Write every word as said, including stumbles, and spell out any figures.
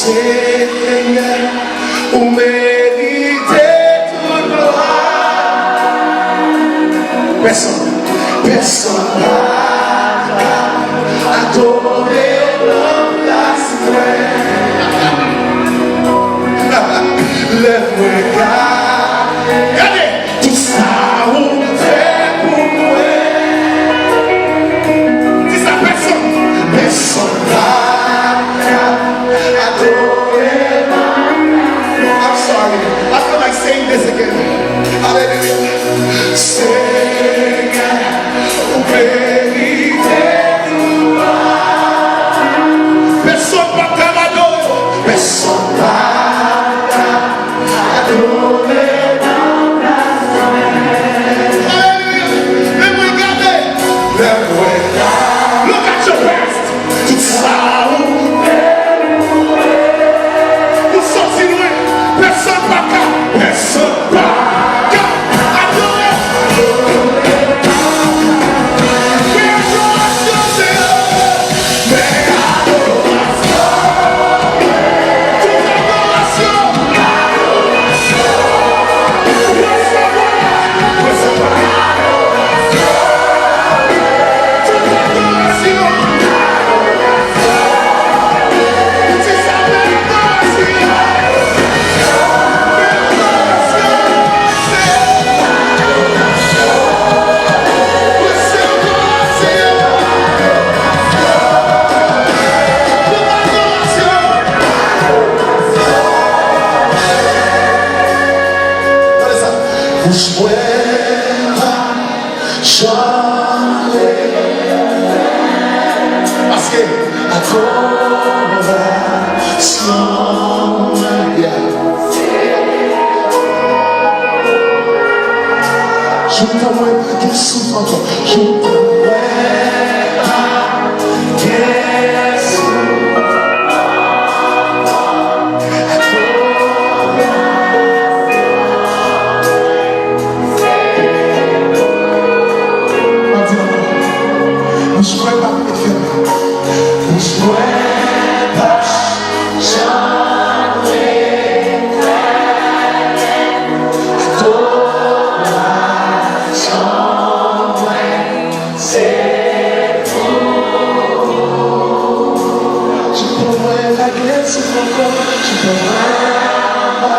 Senyè, ou merite tout glwa. Pèsonn, pèsonn pa ka adore nan plas mwen. Lè mwen gade, gade tout sa ou fè pou mwen. Di sa, pèsonn, pèsonn pa ka adore. I'm sorry, I feel like saying this again. Hallelujah. Senyè, ou merite glwa. Pèsonn pa ka adore. Pèsonn pa ka adore. Hallelujah. Lè mwen gade. Lè mwen gade. Look at your past. Tout sa ou fè pou mwen. Ou soti lwen. Pèsonn pa ka, pèsonn pa ka adore. Men adorasyon, Senyè. Men adorasyon. Tout adorasyon. Resevwa, resevwa. Bouch mwen pa janm rete, paske adorasyon mwen, yeah. Joutan mwen pa gen souf ankò. Joutan mwen pa gen souf ankò. Ann di l ankò. Bouch mwen p ap ret fèmen. Bouch mwen p ap janm ret fèmen. Adorasyon mwen se pou ou. Joutan mwen pa gen souf ankò. Joutan mwen pa